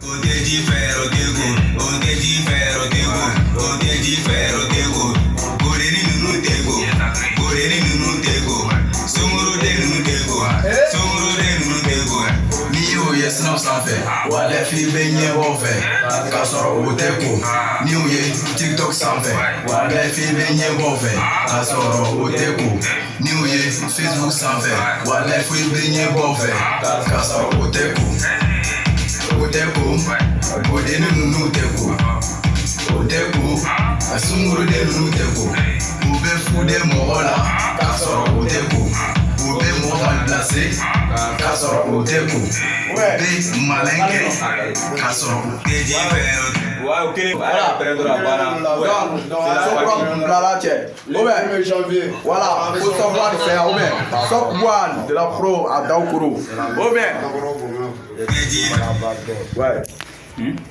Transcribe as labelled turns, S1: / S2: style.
S1: N'i y'o ye siraw sanfɛ, walahi f'i bɛ ɲɛbɔ fɛ k'a sɔrɔ o tɛ ko. N'i y'o ye TikTok sanfɛ, walahi f'i bɛ ɲɛbɔ fɛ k'a sɔrɔ o tɛ ko. N'i y'o ye Facebook sanfɛ, walahi f'i bɛ ɲɛbɔ fɛ k'a sɔrɔ o tɛ ko. O tɛ ko, o denni ninnu tɛ ko. O tɛ ko, a sunguruden ninnu tɛ ko. U bɛ fude mɔgɔ la k'a sɔrɔ o tɛ ko. U bɛ mɔgɔ malplacé k'a sɔrɔ o tɛ ko. U bɛ malin kɛ k'a sɔrɔ o tɛ.
S2: Ouais, ok.
S3: Voilà.
S2: Après, dɔrɔn a banna.
S3: Donc, so kura mun bilala cɛ. Ou bien, voilà, ko Sɔkuwan fɛ yan, ou bien, Sɔkuwan de la pro à Daoukro. Ou bien, ouais.